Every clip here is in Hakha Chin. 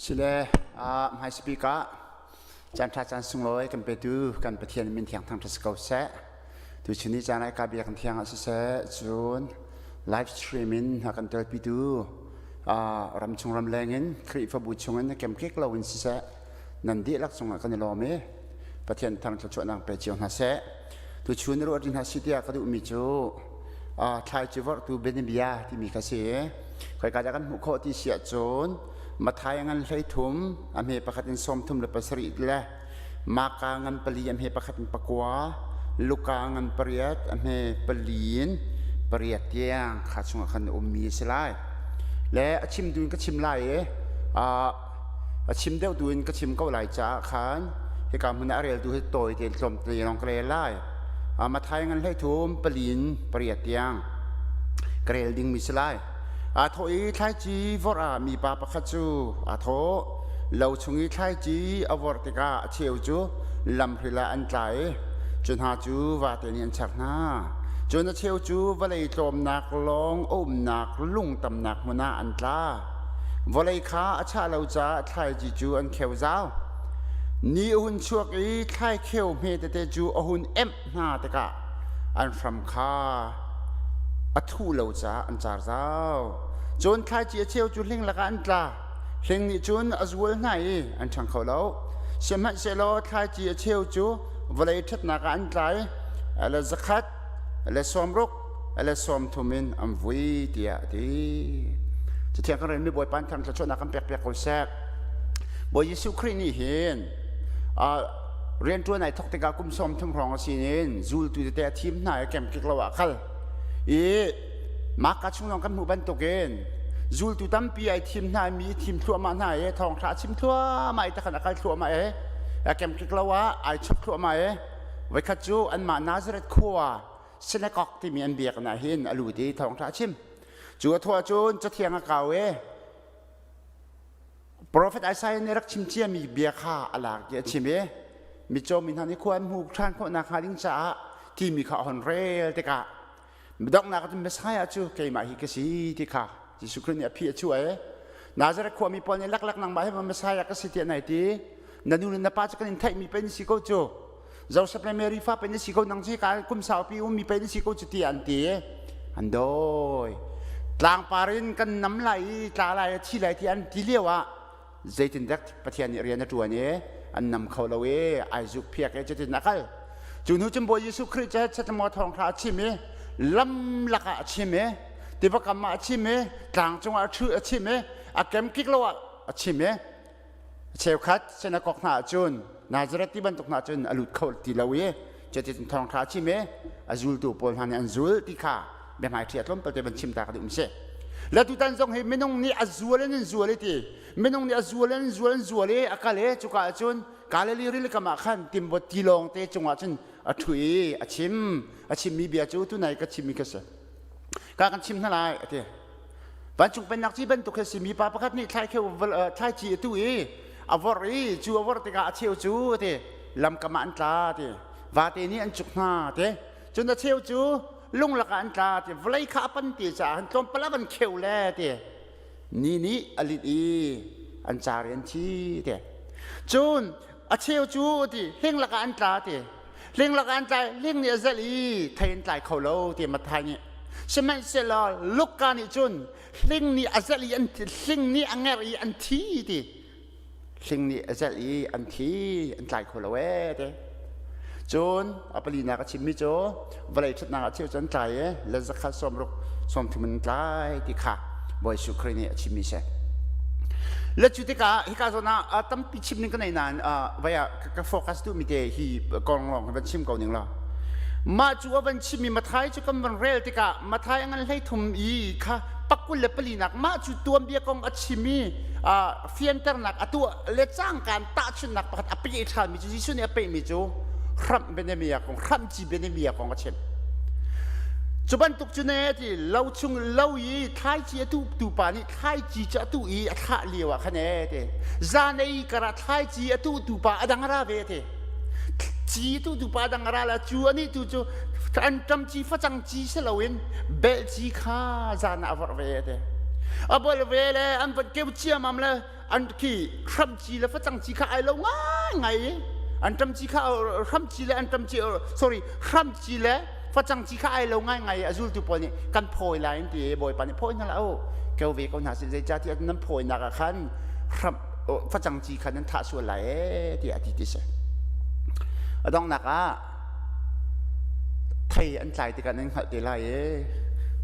Sile hmai speaker ah caan ṭha caan sunglawi kan petu kan Pathian min thiang thangṭhat si ko seh. Tuchun ni caan ah ka biakinn thiang ah siseh cun live stream in a kan telpitu ramchung ramleng in Khrihfabu chung in kemkik lo in siseh nan dihlak cungah kan i lawm i Pathian thang thluachuahnak pe cio hna seh. Tuchun ruah hna si tiah ka duhmi cu thlaici vorhtu bianabia timi kha si. Khoika dah kan hmuh khawh ti si ahcun Mathai ngan 13 a hme pakhat in 37 le Maka ngan pali a hme pakhat in pakua Luka ngan pariat a hme pali in pariat tiang kha chungah khan ummi a si lai. Le a chim tu in ka chim lai i a chim deuh tu in ka chim ko lai caah khan hika hmun ah a reltu hi tawi tein tlawmte lawng ka rel lai. Mathai ngan 13 pali in pariat tiang ka rel dingmi si lai. Aa thawh i thlaici vorh ah mipa pakhat cu aa thawh. Lo chung i thlaici a vorh tikah a cheu cu lamhril ah an tla i cu hna cu vate nih an char hna. Cun a cheu cu vawlei tlawmnak lawng a umnak lung tamnak hmun ah an tla. Vawlei kha a chah lo caah thlaici cu an kheu zau. Ni a hun chuak i thlaikheu hme tete cu a hun emh hna tikah an hram kha a thuh lo caah an car zau. Cun thlaici a cheu cu hling lakah an tla. Hling nih cun a zual hna i an ṭhang kho lo. Sihmanhsehlaw thlaici a cheu cu vawlei ṭhatnak ah an tla i le zakhat, le sawmruk, le 30 in an vui tiah a ti. Cathiang kan relmi Bawipa in thluachuahnak kan pek piak ko seh. Bawi Jesuh Khrih nih hin rianṭuan ai thawk tikah kum 30 hrawng a si in zultu tete a thim hna i kemkik lo ah kal i Marka chung lawng kan hmuh bantukin zultu tampi ai thim hna mi thim thluahmah hna i thawngṭha a chim thluahmah i takhan a kal thluahmah i kemkik lo ah ai chok thluahmah i voikhat cu anmah Nazareth khua synagogue timi an biakinn ah hin a lut i thawngṭha a chim. Cu a thawh ahcun cathiang a kau i Profet Isaiah nih rak chim ciami bia kha a lak i a chim i mitcaw mi hna nih khua an hmuh ṭhan khawh nakhnga ding caah timi kha a hon rel tikah donghnak ah cun Messiah cu keimah hi ka si ti kha Jesuh Khrih nih a phi a chuah i Nazareth khuami pawl nih laklak nangmah hi Messiah ka si tiah nai ti na nu le na pa cu kan in theihmi pei na si ko cu Joseph le Mary fa pei na si ko nang cu hika kum saupi ummi pei na si ko cu tiah an ti an dawi tlangpar in kan nam lai i tla lai a thi lai ti an ti lio ah zeitindak Pathian nih rian a ṭuan i an nam kho lo i ai zuk phiak i cutin a kal cu hnu cun Bawi Jesuh Khrih cu chetmaw thawngṭha a chim i lam lakah a chim i tiva kam ah a chim i tlang cungah a ṭhu a chim i a kemkik lo ah a chim i cheukhat synagogue hna ahcun Nazareth ti bantuk hna cun a lut kho ti lo i cuticun thawngṭha a chim i a zultu pawl hna nih an zul ti kha biahmaiṭhi a tlawmpal te van chim ta ka duh mi si. Le tutan zong hi minung nih a zual in an zual i ti minung nih a zual in zual an zual i a kal i cuka ahcun Galilee rilikam ah khan timbawt tilawng te cungah cun a ṭhu i a chim a chimmi bia cu tunai ka chimmi ka si ka kan chim hna lai a ti Vancung pennak ci bantuk hi si mipa pakhat nih thlaici a tuh i a vorh i cu a vorh tikah a cheu cu ti lamkam ah an tla ti vate nih an cuk hna ti cun a cheu cu lung lakah an tla ti vawlei kha a pan ti caah han tlawmpal a van kheu le ti ni nih a lit i an car i an thi ti cun a cheu cu ti hling lakah an tla ti hling lakah an tla hling nih a zelh i thei an tlai kho lo ti Matthai nih Sihmanhsehlaw Luka nih cun hling nih a zelh i an hling nih a ngerh i an thi ti hling nih a zelh i an thi an tlai kho lo ee ti cun a palinak a chimmi cu vawlei ṭhatnak ah cheu cu an tlai i le zakhat 60 30 in tlai ti kha Bawi Jesuh Khrih nih a chimmi si. Le cu tikah hika zawn ah tampi chim ding ka nei nain vai ah ka focus duhmi te hi kong lawng van chim ko ning law mah cu a van chimmi Mathai cu kan van rel tikah Mathai a ngan 13 i kha pakul le palinak mah cu tuanbia kong a chim i fianternak a tuah le cangkaan tahchunhnak pakhat a peh ṭhanmi cu Jesuh nih a pehmi cu hramh bianabia kong hramhci bianabia kong a chim cu bantuk cu ne ti lo chung lo i thlaici a tu tu pa nih thlaici cu a tuh i a thlah lio ah khan ee ti zan ei karah thlaici a tuh tu pa a dang ra ve ti ci tu tu pa dang ra la cu ani tu cu an ṭam ci facang ci si loin belh ci kha zan ah a vorh ve te. A bol ve le an van keu ciamam le an khi hramci le facang ci kha ai lo ngai ngai an ṭam ci kha hramci le an ṭam ci sorry hramci le facang ci kha ai lo ngai ngai a zultu pawl nih kan phawi lai an ti bawipa nih phawi hna la o keu ve ko hna sih zeicahtiah nan phawinak ah khan hram facang ci kha nan thah sual lai ee tiah a ti ti si. A donghnak ah thei an tlai tikah nan hngalh te lai ee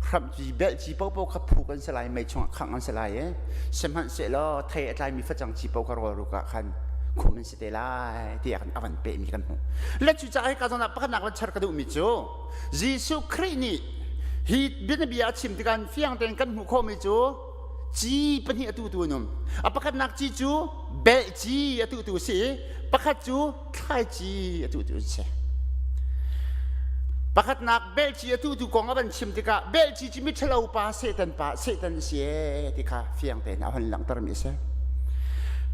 hramci belhci paohpaoh kha phuk an si lai mei chungah khangh an si lai ee sihmanhsehlaw thei a tlaimi facang ci paoh kha rawlruk ah khan khum an si te lai tiah kan a van pehmi kan hmuh. Le cucaah hika zawn ah pakhatnak van char ka duhmi cu Jesuh Khrih nih hi bianabia a chim tikah fiang tein kan hmuh khawhmi cu ci pahnih a tutu an um. A pakhatnak ci cu belh ci a tutu a si i pakhat cu thlaici a tutu an si. Pakhatnak belh ci a tutu kong a van chim tikah belh ci cu miṭhalo pa Satan pa Satan a si ee ti kha fiang tein a hon langhtermi a si.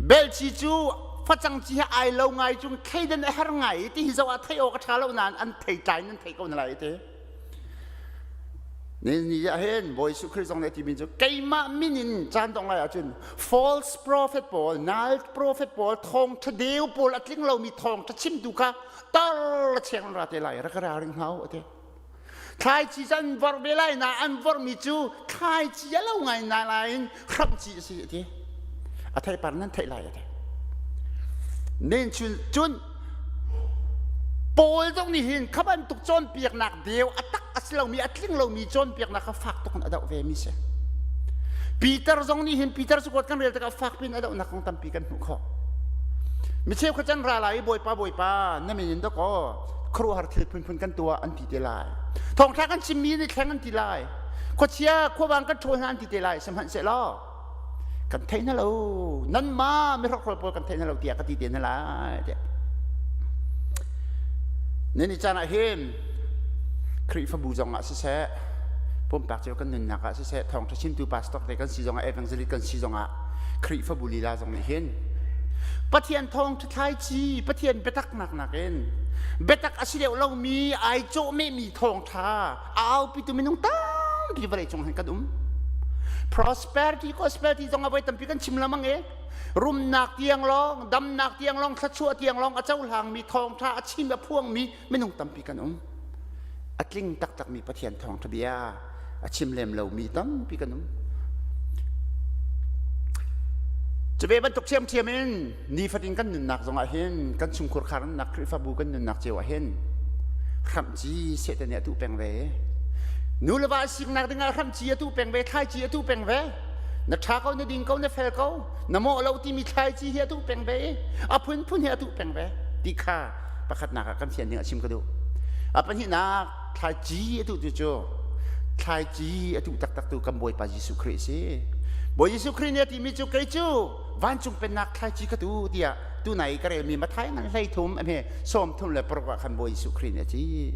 Belh ci cu facang ci he ai lo ngai cung thleidan a her ngai ti hi zoh ah theih awk a ṭha lo nain an thei tlai nan thei ko na lai ti. Ni ni ah hin Bawi Jesuh Khrih zong nih a timi cu keimah min in caan dong lai ahcun false prophet pawl, nal prophet pawl, thawngṭha deu pawl a tling lomi thawngṭha chimtu kha tar cheng an ra te lai rak ra ring hau a ti. Thlaici cu an vorh ve lai na an vorhmi cu thlaici a lo ngai na lain hramci a si a ti. A theipar nan theih lai a ti. Nen cun Paul zong nih hin kha bantuk cawnpiaknak deu a tak a si lomi a tling lomi cawnpiaknak kha fak tuk in a doh ve mi si. Peter zong nih hin Peter cu kan rel tikah fak piin a dohnak kong tampi kan hmuh khawh. Mi cheukhat can ra lai i Bawipa Bawipa na min in dakaw khuaruahhar thil phunphun kan tuah an ti te lai. Thawngṭha kan chimmi nih thleng an ti lai. Khuachia khuavang kan ṭhawl hna an ti te lai. Sihmanhsehlaw kan thei hna lo nanmah mihrokhrol pawl kan thei hna lo tiah ka ti te hna lai tiah nan i caan ah hin Khrihfabu zong ah siseh pumpak cio kan nunnak ah siseh thawngṭha chimtu pastor te kan si zong ah evangelist kan si zong ah Khrihfabu lila zong nih hin Pathian thawngṭha thlaici Pathian biatak nak nakin biatak a si deuh lomi ai cawhmehmi thawngṭha a aupitu minung tampi vawlei cung hin kan um prosperity prosperity zong a voi tampi kan chim lamang e rumnak tiang lawng damnak tiang lawng thluachuah tiang lawng a cohlangmi thawngtha a chim a phuangmi minung tampi kan um a tling taktakmi Pathian thawngtha bia a chim lem lomi tampi kan um Cuve bantuk ṭhiamṭhiam in nifatin kan nunnak zongah hin kan chungkhur khar nunnak Khrihfabu kan nunnak cio ah hin hramhci Satan nih a tuh peng ve. Nu le va siknak dingah hramhci a tuh peng ve, thlaici a tuh peng ve. Na ṭha ko, na ding ko, na fel ko, na mawh lo timi thlaici hi a tuh peng ve i a phunphun hi a tuh peng ve ti kha pakhatnak ah kan fian ding a chim ka duh. A pahnihnak thlaici a tuh tu cu thlaici a tuh taktak tu kan Bawipa Jesuh Khrih a si. Bawi Jesuh Khrih nih a timi cu kei cu vancung pennak thlaici ka tu tiah tunai ka relmi Matthai ngan 13 a hme 36 ah khan Bawi Jesuh Khrih nih a ti.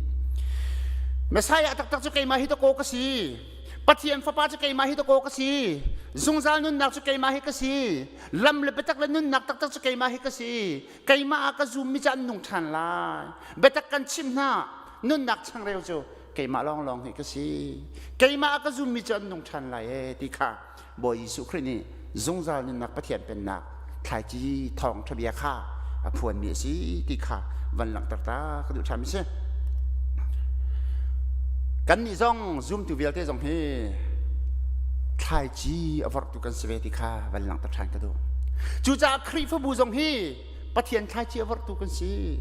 Messiah taktak cu keimah hi dakaw ka si. Pathian fapa cu keimah hi dakaw ka si. Zungzal nunnak cu keimah hi ka si. Lam le biatak le nunnak taktak cu keimah hi ka si. Keimah ah ka zummi cu an nung ṭhan lai. Biatak kan chimh hna. Nunnak changreu cu keimah lawnglawng hi ka si keimah a ka zummi cu an nung ṭhan lai ee ti kha Bawi Jesuh Khrih nih zungzal nunnak Pathian pennak thlaici thawngṭha bia kha a phuanmi a si ti kha van langhter ta ka duh ṭhan si kannih zong zumtu vialte zong hi thlaici a vorhtu kan si ve ti kha van langhter ṭhan ka duh cucaah Khrihfabu zong hi Pathian thlaici a vorhtu kan si.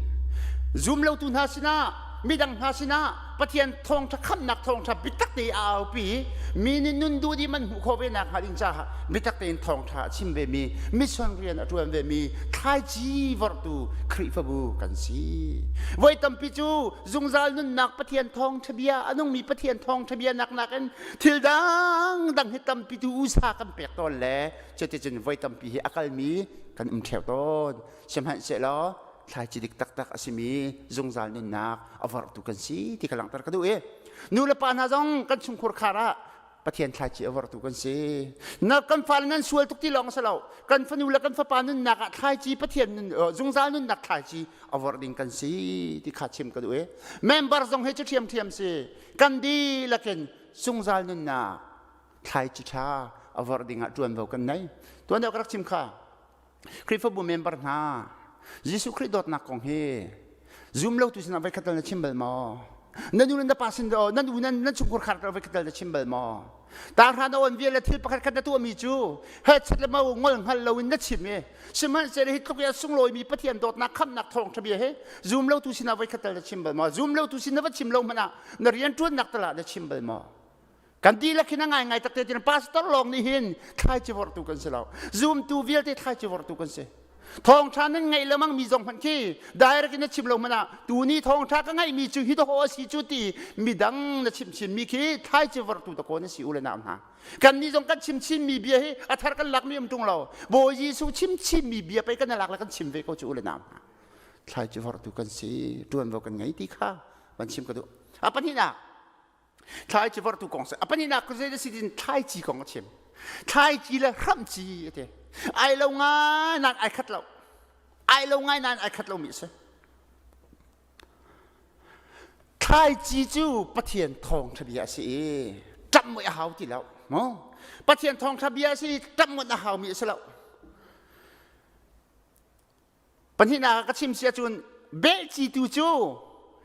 Zumlotu hna sinah, midang hna sinah Pathian thawngṭha khamhnak thawngṭha biatak te a aupi mi nih nun duh dih man hmuh khawh ve nak hnga ding caah biatak tein thawngṭha a chim ve mi mission rian a ṭuan ve mi thlaici vorhtu Khrihfabu kan si. Voi tampi cu zungzal nunnak Pathian thawngṭha bia a nungmi Pathian thawngṭha bia nak nakin thil dang dang hi tampi tu usa kan pek tawn le cuticun voi tampi hi a kalmi kan um ṭheo tawn. Sihmanhsehlaw thlaici dik taktak a simi zungzal nunnak a vorhtu kan si ti ka langhter ka duh i nu le pa hna zong kan chungkhur khar ah Pathian thlaici a vorhtu kan si. Na kan fale nan sual tuk ti lawng a si lo. Kan fanu le kan fapa nunnak ah thlaici Pathian nun, zungzal nunnak thlaici a vorh ding kan si ti kha chim ka duh i member zong hi cu ṭhiamṭhiam si. Kan dihlak in zungzal nunnak thlaici ṭha a vorh ding ah ṭuanvo kan nei. Tuan deuh ka rak chim kha. Khrihfabu member hna, Jesuh Khrih dawtnak kong hi zum lo tu sinah voi khat na chim bal maw? Na nu le na pa sin na nu nan nan chungkhar khar voi khat na chim bal maw? Ta hra na on vial le thil pakhat khat na tuahmi cu he chet le mau ngol hngal lo in na chim i sihmanhsehlaw hi tluk i a sunglawimi Pathian dawtnak khamhnak thawngṭha bia he zum lo tu sinah voi khat tal na chim bal maw? Zum lo tu sin na va chim lo hmanh ah na rianṭuannak tal ah na chim bal maw? Kan dihlak hin a ngaingai takte tin pastor lawng nih hin thlaici vorhtu kan si lo. Zumtu vialte thlaici vorhtu kan si. Thawngṭha nan ngaih lengmang mi zong hmanh khi direct in na chim lo hmanh ah tuni thawngṭha ka ngaihmi cu hi dawh a si cu ti midang na chim chinmi khi thlaici vorhtu dakaw na si u le nau hna. Kannih zong kan chim chinmi bia hi a thar kan lakmi um ṭung lo. Bawi Jesuh chim chinmi bia pei kan lak le kan chim ve ko cu u le nau hna. Thlaici vorhtu kan si, ṭuanvo kan ngei ti kha van chim ka duh. A pahnihnak, Thlaici vortu kong a pahnihnak cu zei si tin thlaici kong a chim. Thlaici le hramhci a ti. Ai lo ngai nain ai khat lo. Ai lo ngai nain ai khat lomi a si. Thlaici cu Pathian thawngṭha bia a si i ṭamh muih a hau ti lo. Maw? Pathian thawngṭha bia a si i ṭamh muih a haumi a si lo. Pahnihnak ah ka chim si ahcun belhci tu cu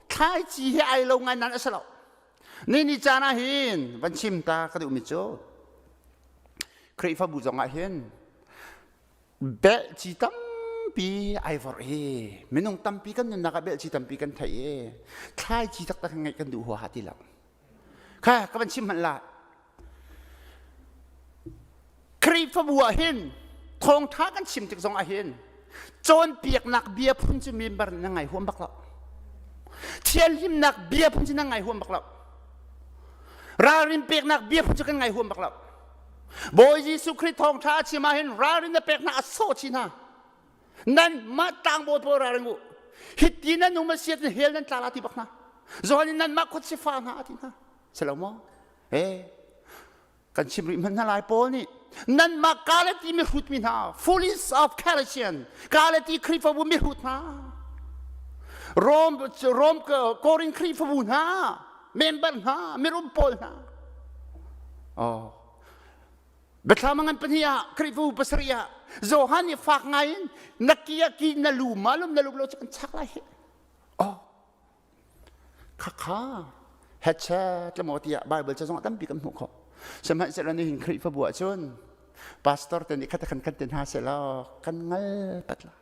thlaici he ai lo ngai nan a si lo. Ni ni caan ah hin van chim ta ka duhmi cu Khrihfabu zong ah hin belhci tampi ai vorh i minung tampi kan nunnak ah belhci tampi kan theih i thlaici taktak ngeih kan duh huaha ti lo. Kha ka van chim hmanh lai. Khrihfabu ah hin thawngṭha kan chim tik zong ah hin cawnpiaknak bia phun cu member nih na ngai huam bak lo. Thianhlimnak bia phun cu na ngai huam bak lo. Ralrin peknak bia phun cu kan ngai huam bak lo. Bawi Jesuh Khrih thawngṭha a chim ah hin ralrin na pek hna a sawh chih hna. Nan mah tlangbawi pawl ralring u. Hiti nan um a si ahcun hell nan tla la ti bak hna. Johan in nanmah khuachia hna a ti hna. Si lo maw? Eh, kan chim rih hmanh hna lai Paul nih nanmah Galati mihrut mi hna foolish of Galatian Galati Khrihfabu mihrut hna Rom Rom Korin Khrihfabu hna member hna mirum pawl hna oh Biathlam ngan pahnih ah Khrihfabu pasarih ah Johan nih fak ngai in na ki ah ki na lu malum na lu lo cu kan chak lai hi oh Khakha hetchet le maw tiah Bible ca zong ah tampi kan hmuh khawh. Sihmanhsehlaw nihin Khrihfabu ahcun pastor te nih khat khan kan ti hna sehlaw kan ngal pat la.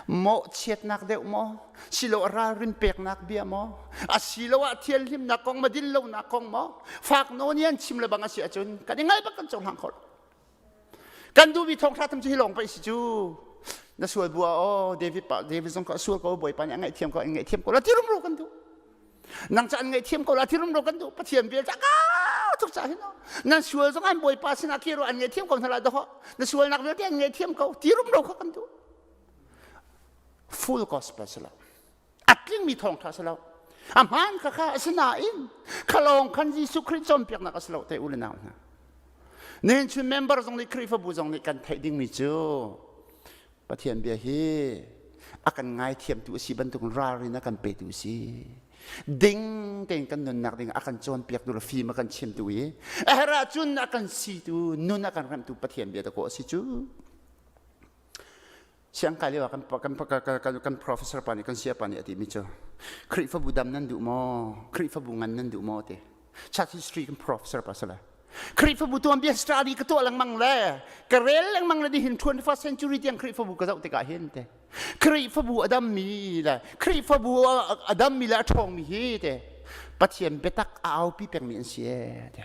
Mawhchiatnak deuh maw? Silo ralrin peknak bia maw? Asiloah thianhlimnak kong ma din lonak kong maw? Fak nawn i an chim le bang a si ahcun kan i ngal bak kan cohlang kho lo. Kan duhmi thawngṭha tham cu hi lawng pei si cu. Na sual bu ah oh David pa David zong kha a sual ko Bawipa nih a ngaihthiam ko an ngaihthiam ko la ti rumro kan duh. Nang ca an ngaihthiam ko la ti rumro kan duh. Pathian vel ca ka tuk ca hin nan sual zong an Bawipa sinah kiro an ngaihthiam ko hna la doh na sualnak vialte an ngaihthiam ko ti rumro kha kan duh. Full gospel si lo. A tlingmi thawngṭha si lo. A hmaan kha kha asinain khalawng khan Jesuh Khrih cawnpiaknak a si lo te u le nau hna. Nihin chun member zong nih Khrihfabu zong nih kan theih dingmi cu Pathian bia hi a kan ngaithiamtu a si bantuk ralrin a kan petu a si. Ding tein kan nunnak ding a kan cawnpiaktu le fim a kan chimtu i a herh ahcun a kan situ nun a kan remhtu Pathian bia dakaw a si cu. Siangkai lio ah kan kan kan kan professor pa nih kan saya pa nih a timi cu Khrihfabu dam nan duh maw? Khrihfabu ngan nan duh maw ti. Church history kan professor pa sala. Khrihfabu tuanbia study ka tuah lengmang le ka rel lengmang le nihin 21st century tiang Khrihfabu ka zoh tikah hin te. Khrihfabu a dammi le Khrihfabu a dammi le a ṭhawngmi hi te Pathian biatak a aupi pengmi an si ee te.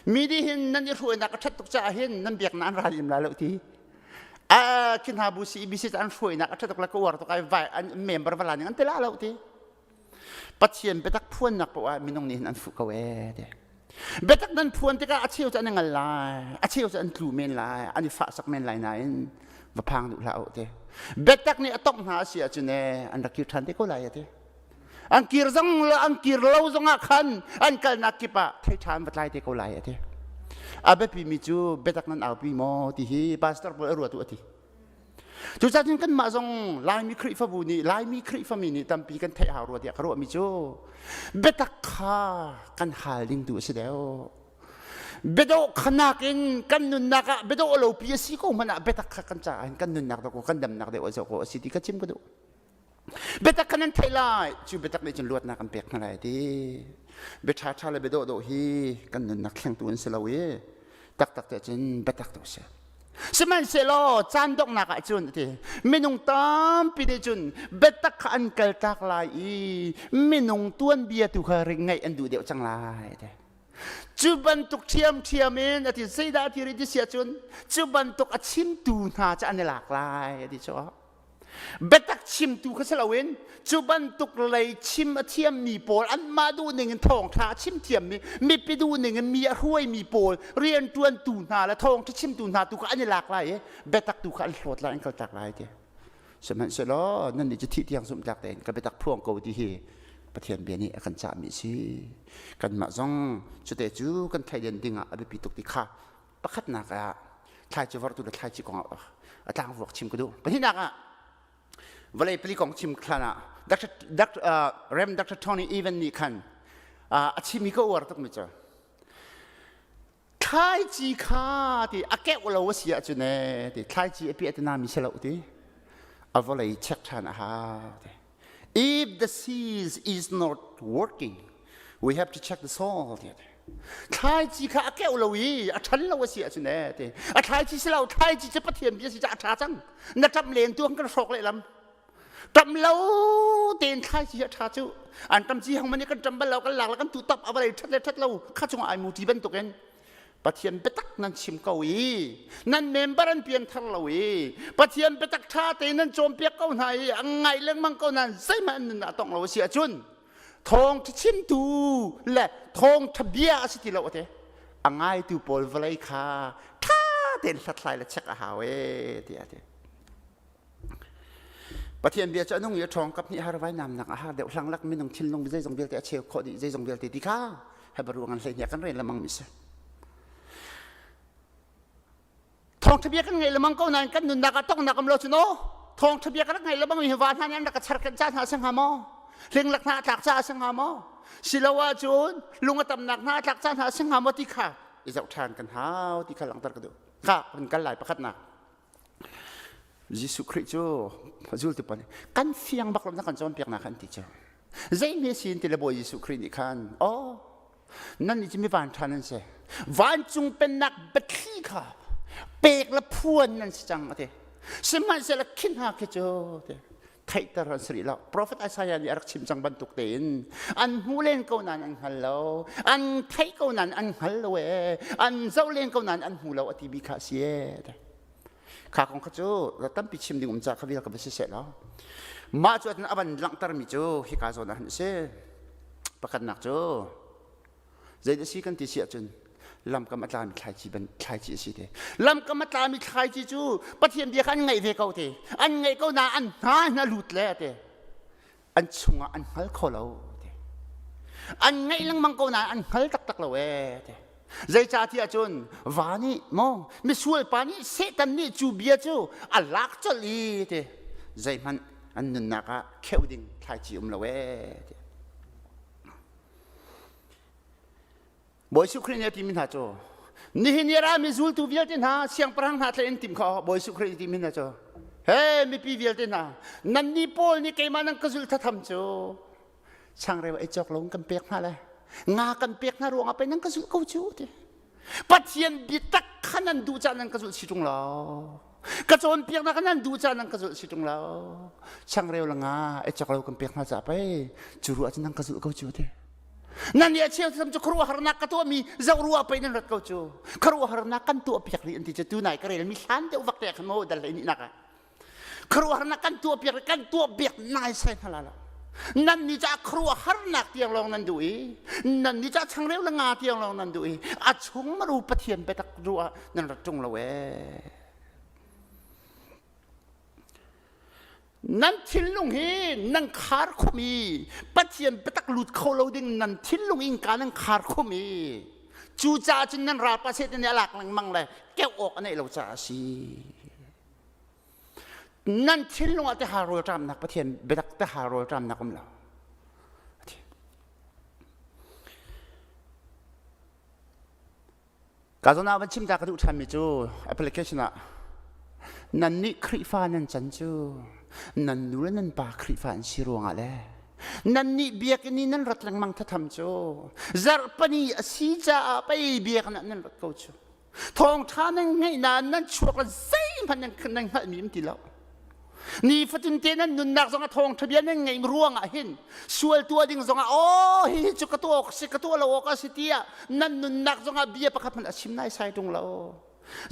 Mi nih hin nan i hruainak a ṭhat tuk caah hin nan biaknak an ral im lai lo ti. A khi hna bu CEBC an hruainak a ṭhat tuk le ka uar tuk ai vai an member vala ning an ti la lo ti. Pathian biatak phuannak poah ah minung nih hin an fuh ko ee ti. Biatak nan phuan tikah a cheu cu an i ngal lai, a cheu cu an tlu men lai, an i fahsak men lai nain va phang duh hlah u ti. Biatak nih a tongh hna a si ahcun ee an rak kir ṭhan te ko lai a ti. An kir zong an kir lo zongah khan an kalnak kip ah thei ṭha an va tlai te ko lai a ti. A biapimi cu biatak nan aupi maw ti hi pastor pawl a ruat u a ti. Cucaah cun kanmah zong Laimi Khrihfabu nih Laimi Khrihfami nih tampi kan theih hau rua tiah ka ruahmi cu biatak kha kan hal ding tu a si deuh. Biadawh khanak in kan nunnak ah biadawh lo pi a si ko hmanh ah biatak kha kan caah hin kan nunnak dawh kan damnak deuh a zoh ko a si ti kha chim ka duh. Biatak kha nan theih lai cu biatak nih cun luatnak an pek hna lai ti. Bia ṭhaṭha le biadawh dawh hi kan nunnak thlengtu an si lo i taktak te cun biatak tu a si. Sihmanhsehlaw caan donghnak ah cun ti minung tampi nih cun biatak kha an kaltak lai i minung tuanbia tu kha ring ngaih an duh deuh cang lai ti. Cu bantuk ṭhiamṭhiam in a ti zeidah a ti rih ti si ahcun cu bantuk a chimtu hna cu an i lak lai a ti cu. Biatak chimtu kha si loin cu bantuk lei chim a thiammi pawl anmah duhning in thawngṭha a chim thiammi mipi duhning in mi a hruaimi pawl rianṭuantu hna le thawngṭha chimtu hna tu kha an i lak lai i biatak tu kha an hlawt lai an kaltak lai ti. Sihmanhsehlaw nannih cu thih tiang zumhtlak tein ka biatak phuang ko ti hi Pathian bia nih a kan cahmi a si. Kanmah zong cute cu kan thleidan ding ah a biapi tuk ti kha pakhatnak ah thlaici vorhtu le thlaici kong ah a tlangvuak chim ka duh. Pahnihnak ah vawlei pali kong chim hlan ah Dr. Dr. Uh, Rem Dr. Tony Evan nih khan uh, a chimmi ka uar tukmi cu thlaici kha ti a keuh lo a si ahcun ee ti thlaici a piah te mi si lo ti a vawlei check ṭhan a hau ti if the seed is not working we have to check the soil ti thlaici kha a keuh lo i a ṭhan lo a si ahcun ee ti a thlaici si lo thlaici cu Pathian bia si ca a ṭha cang na ṭamh len tu kan hrawk lehlam ṭam lo tein thlaici a ṭha cu an ṭam ci hang man kan ṭam bal lo kan lak le kan tu tap a vawlei ṭhat le ṭhat lo kha cungah ai mu ṭi bantukin Pathian biatak nan chim ko i nan member an pian thar lo i Pathian biatak ṭha tein nan cawnpiak ko hna i an ngai lengmang ko nain zeihmanh an nun ah tong lo a si ahcun thawngṭha chimtu le thawngṭha bia a si ti lo ate a ngaitu pawl vawlei kha ṭha tein hlathlai le check a hau e tiah a ti. Pathian bia cu a nung i a ṭhawng kap hnih har vainamnak a har deuh hlanglak minung thinlung zeizong vialte a cheu khawh dih zeizong vialte ti kha Hebrew ngan hlei kan rel lemang mi si. Thawngṭha bia kan ngei lemang ko nain kan nunnak ah tongnak um lo cu no thawngṭha bia kan rak ngei lemang mi hi va hna nih an rak ka char kan ca hna a si hnga maw hlinghlak hna a tlak ca a si hnga maw silo ahcun lung a tamnak hna a tlak ca hna a si hnga maw ti kha i zoh ṭhan kan hau ti kha langhter ka duh kha kan kal lai pakhatnak Jesuh Khrih cu zultu pawl nih kan fiang bak lo na kan cawnpiaknak an ti cu. Zeihme sin ti le Bawi Jesuh Khrih nih khan aw nan nih cu mi van ṭha nan si vancung pennak biathli kha pek le phuan nan si cang a ti. Sihmanhsehlaw khi hna khi cu ti theihter an si rih lo. Prophet Isaiah nih a rak chim cang bantuk tein an hmu len ko nain an hngal lo, an theih ko nain an hngal lo ee, an zoh len ko nain an hmu lo a ti bi kha a si ee. Kha kong kha cu tampi chim ding um ca kha vial ka va si seh law. Mah cu a van langhtermi cu hika zawn ah hin a si. Pakhatnak cu Zeidah si kan ti si ahcun lamkam a tlami thlaici ban thlaici a si te. Lamkam a tlami thlaici cu Pathian bia kha an ngaih ve ko te. An ngaih ko na an hna in a lut le te. An chungah an hngal kho lo te. An ngaih lengmang ko na an hngal taktak lo ee te. Zeicahtiah cun va nih maw misual pa nih Satan nih cu bia cu a lak colh i te zeihmanh an nunnak ah kheuh ding thlaici um lo ee te. Bawi Jesuh Khrih nih a timi hna cu nihin i a rami zultu vialte hna siangpahrang hna tlaih in tim kha Bawi Jesuh Khrih nih timi hna cu he mipi vialte hna nannih pawl nih keimah nan ka zulh thatham cu changreu ei cawk lo kan pek hna le nga kan pek hna ruangah pei nan ka zulh ko cu ti Pathian biatak kha nan duh caah nan ka zulh si ṭung lo. Ka cawnpiaknak kha nan duh caah nan ka zulh si ṭung lo. Changreu le nga ei cawk lo kan pek hna caah pei cu ruah cu nan ka zulh ko cu ti. Nan nih a cheu tham cu khuaruahharnak ka tuahmi zoh ruah pei nan rat ko cu. Khuaruahharnak kan tuah piak rih an ti cu tu nai ka relmi hlan deuh vak te khan maw dal hlei nih nak ah. Khuaruahharnak kan tuahpiak kan tuahpiak naisai hna la lo. Nan nih cah khuaruahharnak tiang lawng nan duh i nan nih cah changreu le nga tiang lawng nan duh i a chung maru Pathian biatak ruah nan rat ṭung lo ee. Nan thinlung hi nan khar khum i Pathian biatak lut kho lo ding nan thinlung innka nan khar khum i cucaah cun nan ralpa Satan nih a lak lengmang le keuh awk a neih lo caah a si. Nan thinlung ah tehal rawlṭamnak Pathian biatak tehal rawlṭamnak um lo. Ka zawn ah van chim ta ka duh ṭhanmi cu application ah nan nih Khrihfa nan can cu nan nu le nan pa Khrihfa an si ruangah le nan nih biakinn i nan rat lengmang thatham cu zarhpani a si caah pei biakinn ah nan rat ko cu thawngṭha nan ngeih nain nan chuak le zeihmanh nan nan hngalhmi um ti lo Nifatin te nan nunnak zong a thawngṭha bia nan ngeih ruangah hin sual tuah ding zongah aw hihi cu ka tuah awk si ka tuah lo awk a si tiah nan nunnak zongah bia pakhat hmanh a chim naisai ṭung lo.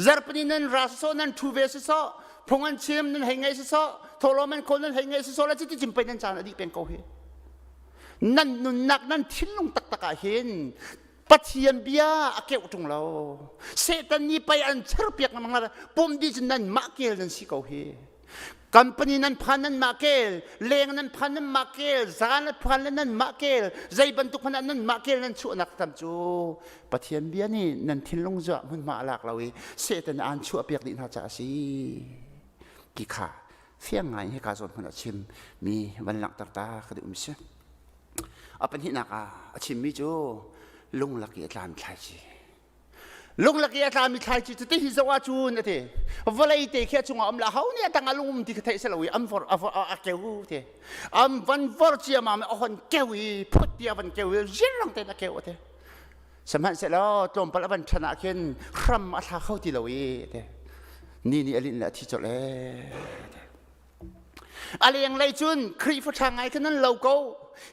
Zarhpini nan ra sisawh nan ṭhu ve sisawh phung an chim nan hei ngaih sisawh thawhlawm an khawl nan hei ngaih sisawh le cuti cim pei nan caan a dih peng ko hi. Nan nunnak nan thinlung taktak ah hin Pathian bia a keuh ṭung lo. Satan nih pei an cherpiak lengmang la pum dih cun nan mah kel nan si ko hi. Company nan phan nan mah kel, leng nan phan nan mah kel, zan nan phan le nan mah kel, zei bantuk hmanh ah nan mah kel nan chuahnak tam cu Pathian bia nih nan thinlung zuah hmunhma a lak lo i Satan aan chuahpiak dih hna caah a si. Ti kha fiang ngai hika zawn hmun a chim mi van langhter ta ka duh mi si. A pahnihnak ah a chimmi cu lunglak i a tlami thlaici. Lunglak i a tlami thlaici cu tihi zoh ahcun a ti. Vawlei te khi a chungah um la ho nih a tangah lung um ti kha theih si lo i an vor a keu ti. An van vor ciamam a hon keu i phut ti a van keu i zirang tein a keu a ti. Sihmanhsehlaw tlawmpal a van ṭhan ah khin hram a thla kho ti lo i a ti. Ni nih a linh le a thi colh ee. A lenglei cun Khrihfa ṭha ngai kha nan lo ko.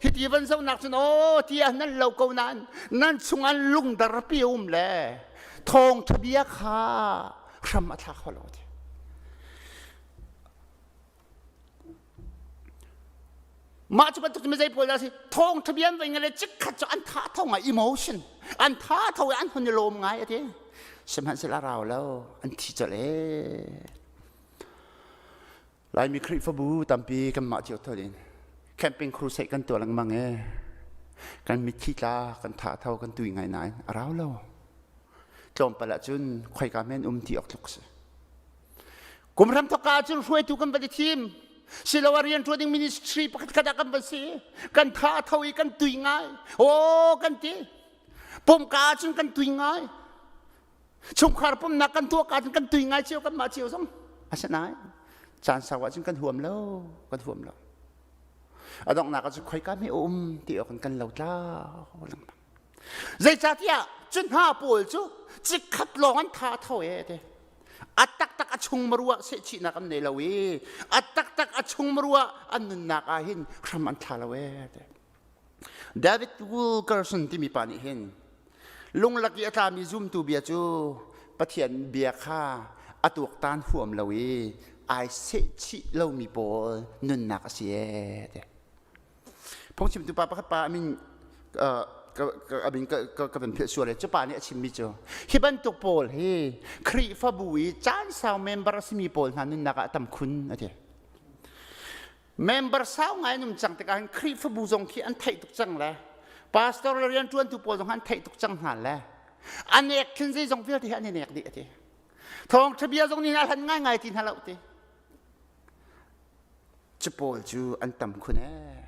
Hiti van zohnak cun aw tiah nan lo ko nain nan chungah lungdarpi a um le thawngṭha bia kha hram a thla kho lo ti. Mah cu bantuk mi zei pawl dah si thawngṭha bia an vai ngai le chikkhat cu an tha tho ngai emotion an tha tho i an hun i lawm ngai a ti. Sihmanhsehlaw a rau lo an thi colh ee. Laimi Khrihfabu tampi kanmah cio thol in camping crusade kan tuah lengmang e. Kan mitthli tla kan tha tho kan tui ngai nain a rau lo. Tlawmpal ahcun khoika men um ti awk tluk si. Kum ram thok ka ahcun hruaitu kan van i thim. Siloah rianṭuan ding ministry pakhat khat ah kan van si. Kan tha tho i kan tui ngai. Aw kan ti. Pumka ahcun kan tui ngai. Chungkhar pumnak kan tuah ka cun kan tui ngai cio kan mah cio zong asinain caan sau ahcun kan huam lo kan huam lo a donghnak ah cun khoika hme um ti awk in kan lo tlau lengmang zeicahtiah cu hna pawl cu chikkhat lawng an tha tho e te a taktak a chung marua sehchihnak an nei lo i a taktak a chung marua an nunnak ah hin hram an thla lo e te David Wilkerson timi pa nih hin lunglak i a tlami zumtu bia cu Pathian bia kha a tuaktan huam lo i ai sehchih lomi pawl nunnak a si ee ti. Phungchimtu pa pakhat pa a min ka min ka van philh sual cu pa nih a chimmi cu hi bantuk pawl hi Khrihfabu i caan sau member a simi pawl hna nunnak ah a tam khun a ti. Member sau ngai an um cang tikah hin Khrihfabu zong khi an theih tuk cang le pastor le rianṭuantu pawl zong an theih tuk cang hna le a nek khin zeizong vialte hi an i nek dih a ti. Thawngṭha bia zong nih a hlan ngaingai ti hna lo ti. Cu pawl cu an tam khun ee.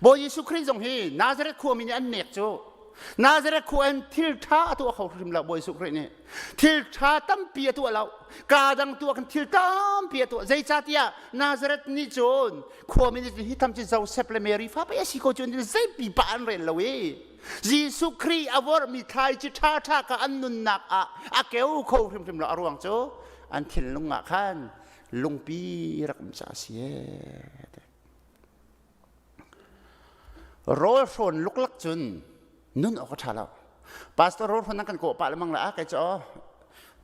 Bawi Jesuh Khrih zong hi Nazareth khuami nih an nek cu Nazareth khua in thil ṭha a tuah kho hrim lo Bawi Jesuh Khrih nih. Thil ṭha tampi a tuah lo. Kaa dang tuah khan thil tampi a tuah. Zeicahtiah Nazareth nih cun khuami nih cun hi tham cu Joseph le Mary fa pei a si ko cu zeipi pa an rel lo i Jesuh Khrih a vorhmi thlaici ṭhaṭha kha an nunnak ah a keu kho hrimhrim lo. A ruang cu an thinlung ah khan lungpi rak um caah a si ee. Rawl hrawn luklak cun nun awk a ṭha lo. Pastor rawl hrawn nan kan kawh pah lengmang la kei cu aw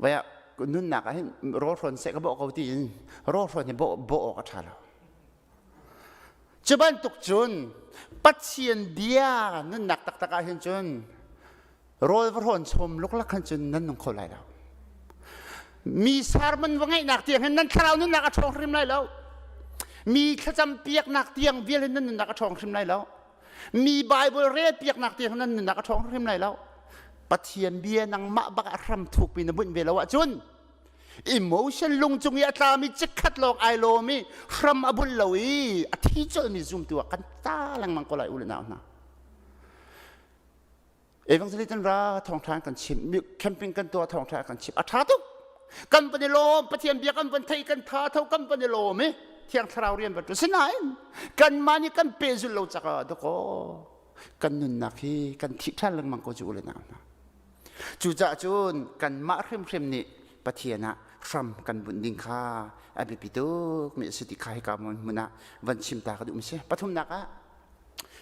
vai ah nunnak ah hin rawl hrawn seh ka bawh ko tiin rawl hrawn hi bawh bawh awk a ṭha lo. Cu bantuk cun Pathian bia nunnak taktak ah hin cun rawl va hrawn chom luklak khan cun nan nung kho lai lo mi sermon va ngaihnak tiang hin nan thlarau nunnak a ṭhawng hrim lai lo mi thlacam piaknak tiang vial hin nan nunnak a ṭhawng hrim lai lo mi Bible rel piaknak tiang nan nunnak a ṭhawng hrim lai lo Pathian bia nangmah bak ah hram thukpi na bunh ve lo ahcun emotion lung cung i a tlami chikkhat lawng ai lawm i hram a bunh lo i a thi colmi zumtu ah kan ta lengmang ko lai u le nau hna. Evangelist an ra thawngṭha kan chim camping kan tuah thawngṭha kan chim a ṭha tuk kan van i lawm Pathian bia kan van thei kan tha tho kan van i lawm i Thiang Thlarau rian van ṭuan sinain kanmah nih kan pehzulh lo caka dakaw kan nunnak hi kan thih ṭhan lengmang ko cu u le nau hna cucaah cun kanmah hrimhrim nih Pathian ah hram kan bunh ding kha a biapi tuk mi a si ti kha hika hmun ah van chim ta ka duh mi si pathumnak ah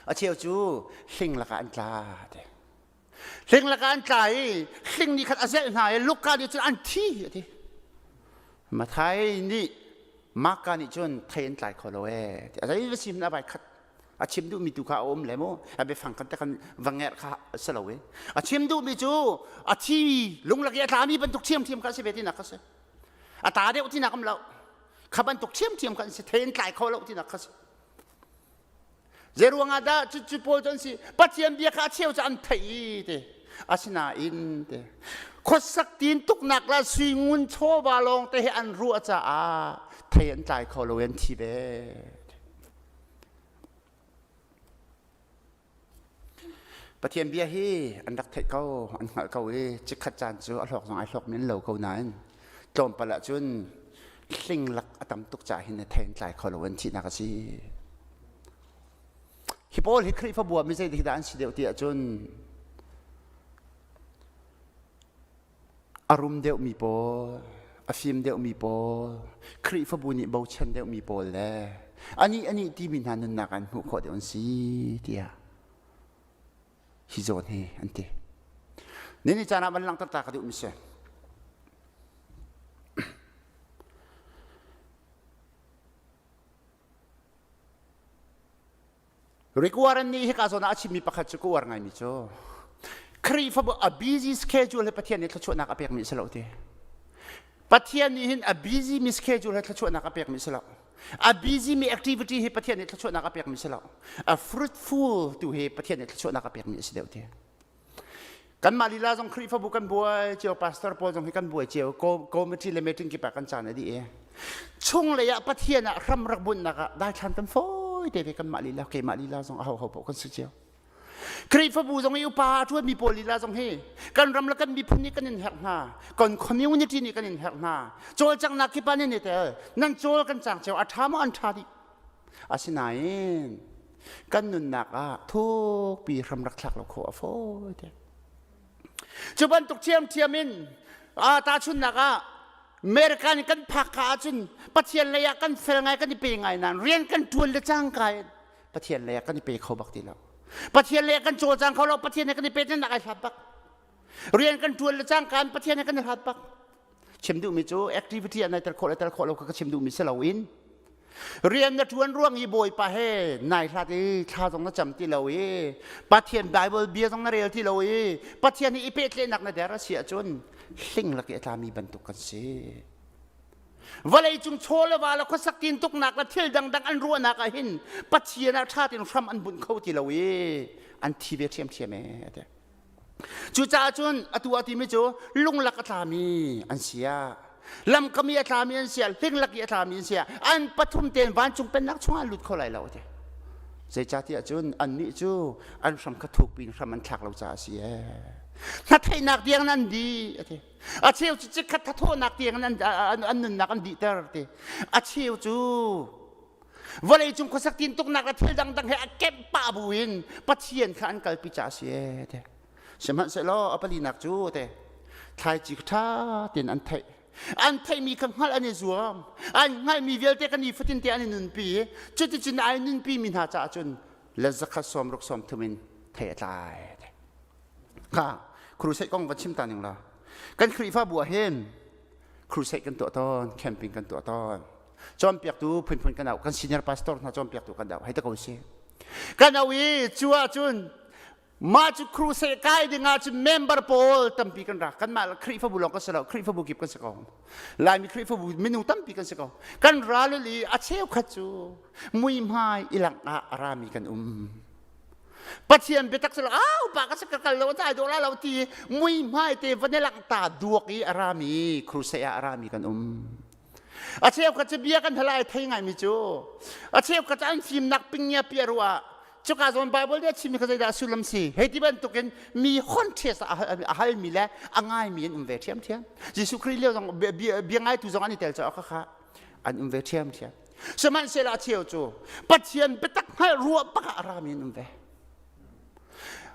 A cheu cu hling lakah an tla ti. Hling lakah an tla i hling nih khan a zelh hna i Luka nih cun an thi a ti. Mathai nih Marka nih cun thei an tlai kho lo ee. A zei va sim na vai khat. A chim duhmi tu kha a um le mu. A biafang kan te kan va ngerh kha si lo i. A chim duhmi cu a thi lunglak i a tlami bantuk ṭhiamṭhiam kha a si ve tinak kha si. A ta deuh tinak um lo. Kha bantuk ṭhiamṭhiam kha an si. Thei an tlai kho lo tinak kha si. Zeiruang ah dah cucu pawl cu an si? Pathian bia kha a cheu cu an theih i ti. Asinain ti khuasak tin tuknak la sui ngun chawva lawng te hi an ruah caah thei an tlai kho lo an thi ve. Pathian bia hi an rak theih ko, an hngalh ko i chikkhat caan cu a hlawk zong ai hlawk men lo ko nain tlawmpal ahcun hling lak a tam tuk caah hin thei an tlai kho lo an thihnak a si. Hi pawl hi Khrihfabu ah mi zeidik dah an si deuh ti ahcun a rum deuhmi pawl, a fim deuhmi pawl, Khrihfabu nih bochan deuhmi pawl le anih anih timi hna nunnak an hmuh khawh deuh an si tiah hi zawn hi an ti. Nini caan ah van langhter ta ka duhmi si. Rick Warren nih hika zawn ah a chimmi pakhat cu ka uar ngaimi cu Khrihfabu a busy schedule he Pathian nih thluachuahnak a pekmi a si lo ti. Pathian nih hin a busy mi schedule he thluachuahnak a pekmi a si lo. A busy mi activity hi Pathian nih thluachuahnak a pekmi a si lo. A fruitful tu hi Pathian nih thluachuahnak a pekmi a si deuh ti. Kanmah lila zong Khrihfabu kan buai cio, pastor pawl zong hi kan buai cio, committee le meeting kip ah kan caan a dih i chunglei ah Pathian ah hram rak bunhnak ah daithlan kan fawi te ve kanmah lila, keimah lila zong aho ho paoh kan si cio. Khrihfabu zong i upa a ṭuanmi pawl lila zong hi kan ram le kan miphun nih kan in herh hna, kan community nih kan in herh hna. Cawlcanghnak kip ah nan i tel, nan cawl kan cang cio, a ṭha maw an ṭha dih. Asinain kan nunnak ah thukpi hram rak thlak lo khawh a fawi te. Cu bantuk ṭhiamṭhiam in tahchunhnak ah America nih kan phak ka ahcun Pathian lei ah kan fel ngai kan i pe ngai nain rian kan ṭuan le cangka in Pathian lei ah kan i pe kho bak ti lo. Pathian lei ah kan cawlcang kho lo, Pathian he kan i pe nak ai hlat bak. Rian kan ṭuan le cangka in Pathian he kan i hlat bak. Chim duhmi cu activity ah nai tel khawh le tel khawh lo kha ka chim duhmi si loin rian na ṭuan ruang i Bawipa he nai hlat i thla zong na cam ti lo i Pathian Bible bia zong na rel ti lo i Pathian hi i pehtlaihnak na der a si ahcun hling lak i a tlami bantuk kan si. Vawlei cung chaw le va le khuasak tin tuknak le thil dangdang an ruahnak ah hin Pathian ah ṭha tein hram an bunh kho ti lo i an thi ve ṭhiamṭhiam ee. Cucaah cun atu ah timi cu lunglak a tlami an si ah lamkam i a tlami an si ah hlinglak i a tlami an si ah an pathum tein vancung pennak chungah an lut kho lai lo ti. Zeicahtiah cun annih cu an hram kha thukpi in hram an thlak lo caah a si ee. Hnatheihnak tiang an dih a ti. A cheu cu chikkhat thathawhnak tiang an, an nunnak an dihter ti. A cheu cu vawleicung khuasak tintuknak le thil dangdang he a kemh pah buin Pathian kha an kalpi caah a si ee te. Sihmanhsehlaw a palinak cu te thlaici ṭha tein an theih. An theihmi kha hngalh an i zuam. An hngalhmi vialte kan nifatin te an i nunpi i cuticun ai nunpi mi hna caah cun le zakhat sawmruk sawmthum in thei a tlai. Kha crusade kong va chim ta ning la. Kan Khrihfabu ah hin crusade kan tuah tawn, camping kan tuah tawn. Cawnpiaktu phunphun kan auh, kan senior pastor hna cawnpiaktu kan auh, hei ta ko si. Kan auh i cu ahcun mah cu crusade kai ding ahcun member pawl tampi kan ra. Kanmah Khrihfabu lawng kan si lo, Khrihfabu kip kan si ko. Laimi Khrihfabu minung tampi kan si ko. Kan ra lul i a cheukhat cu muihmai i langh ah a rami kan um. Pathian biatak cu au pa ka ka kal lo dai do la lo ti muihmai te van i langh ta duak i a rami crusade ah a rami kan um. A cheukhat cu bia kan hal ai thei ngaimi cu a cheukhat cu an fimnak pingia pia ruah. Cuka zawn Bible nih a chimmi kha zeidah a sullam si? Hei ti bantukin mi hon ṭhias a halmi le a ngaimi an um ve ṭhiamṭhiam. Jesuh Khrih lio zong bia ngaitu zong an i tel caah khakha an um ve ṭhiamṭhiam. Sihmanhsehlaw a cheu cu Pathian biatak hngalh ruah bak ah a rami an um ve.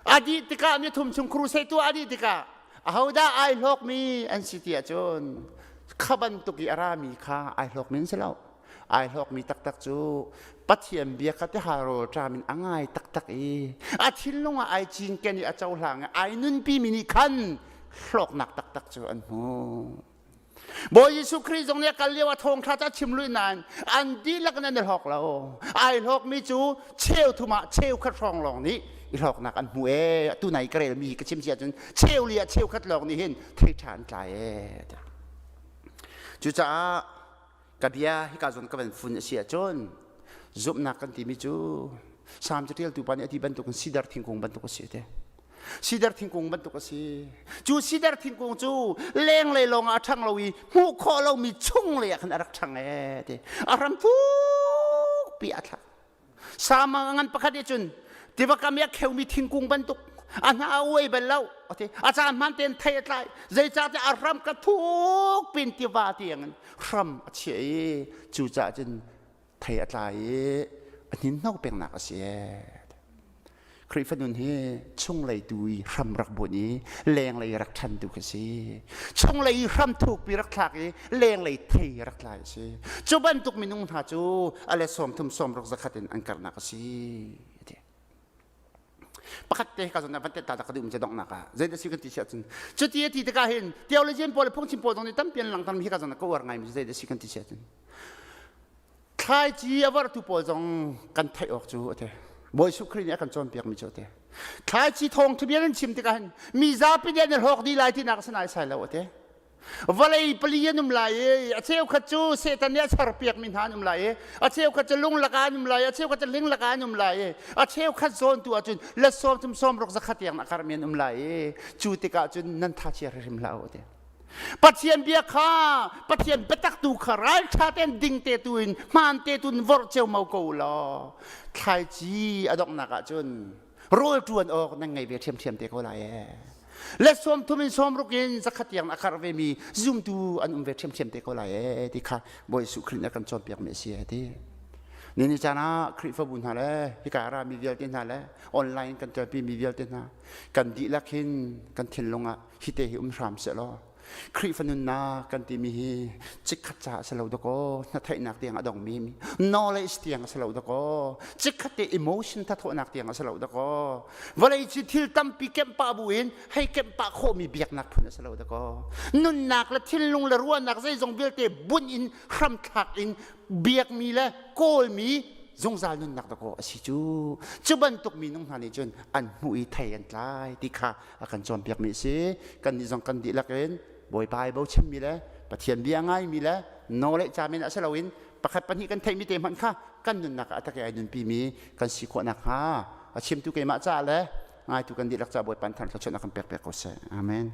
A dih tikah ni thum chung crusade tuah a dih tikah ahodah ai hlawkmi an si ti ahcun kha bantuk i a rami kha ai hlawkmi an si lo. Ai hlawkmi taktak cu Pathian bia kha tihal rawl ṭam in a ngai taktak i a thinlung ah ai cinken i a cohlang i ai nunpimi nih khan hlawknak taktak cu an hmu. Bawi Jesuh Khrih zong nih a kal lio ah thawngṭha cu a chim lui nain an dihlak in an i hlawk lo. Ai hlawkmi cu cheu thum ah cheu khat hrawng lawng nih i hlawknak an hmu ee. Atu nai ka relmi ka chim si ahcun cheu li ah cheu khat lawng nih hin thei ṭha an tlai ee. Cucaah ka bia hika zawn ka van fun a si ahcun zumhnak kan timi cu Salm caṭialtu pa nih a ti bantukin sidar thingkung bantuk a si te. Sidar thingkung bantuk a si. Cu sidar thingkung cu lenglei lawng ah a ṭhang lo i hmuh khawh lomi chunglei ah khan a rak ṭhang ee ti. A hram thukpi a thlak. Sama ngan pakhat nih cun tiva kam i a kheumi thingkung bantuk a hna a uai bal lo ati a caan hmaan tein thei a tlai zeicahtiah a hram ka thuk pin tiva tiangin hram a chiah i cucaah cun thei a tlai i a hninhno pengnak a si Khrihfa nun hi chunglei tu i hram rak bunh i lenglei rak ṭhan tu khi si. Chunglei i hram thukpi rak thlak i lenglei thei rak tlai a si. Cu bantuk minung hna cu a let 30 60 zakhat in an karnak a si. Pakhat te ka zon van ta ka duh mi donghnak ah zei da si kan ti si ahcun cuti a ti tikah hin theologian pawl le phungchim pawl zong nih tampi an langhter mi hi ka zon ka uar ngai mi zei da si kan ti si ahcun Thlaici a vorhtu pawl zong kan theih awk cu a ti. Bawi Jesuh Khrih nih a kan cawnpiakmi cu a ti. Thlaici thawngṭha bia nan chim tikah hin mi zapi nih an i hlawk dih lai tinak a si naisai lo a ti. Vawlei pali an um lai i a cheukhat cu Satan nih a serpiakmi hna an um lai i a cheukhat cu lung lakah an um lai i a cheukhat cu hling lakah an um lai i a cheukhat zawn tu ahcun let sawm thum sawm ruk zakhat tiang a karmi an um lai i cu tikah cun nan tha chia hrimhrim hlah u a ti. Pathian bia kha Pathian biatak tu kha ralṭha tein ding te tu in hmaan te tu in vorh ceomo ko law thlaici a donghnak ah cun rawl ṭuan awk nan ngei ve ṭhiamṭhiam te ko lai ee. Le 30 in 60 in zakhat tiang a karh vemi zumtu an um ve ṭhiamṭhiam te ko lai ee ti kha Bawi Jesuh Khrih nih a kan cawnpiakmi a si ee ti. Nini caan ah Khrihfabu hna le hika a rami vialte hna le online kan telpi mi vialte hna kan dihlak hin kan thinlung ah hite hi um hram sehlaw Khrihfa nunnak kan timi hi chikkhat caah a si lo dakaw hnatheihnak tiang a dongmi knowledge tiang a si lo dakaw chikkhat te emotion thathawhnak tiang a si lo dakaw vawlei ci thil tampi kemh pah bu in hei kemh pah khawhmi biaknak phun a si lo dakaw nunnak le thinlung le ruahnak zeizong vialte bunh in hramthlak in biakmi le kawlmi zungzal nunnak dakaw a si cu cu bantuk minung hna nih cun an hmuh i thei an tlai ti kha a kan cawnpiakmi a si. Kannih zong kan dihlak in Bawipa ai bochanmi le Pathian bia ngaimi le nawleh camen ah si loin pakhat pahnih kan theihmi te hmanh kha kan nunnak ah a tak i ai nunpimi kan si khawh nakhnga a chimtu keimah caah le ngaitu kan dihlak caah Bawipa thar thluachuahnak kan pek piak ko seh. Amen.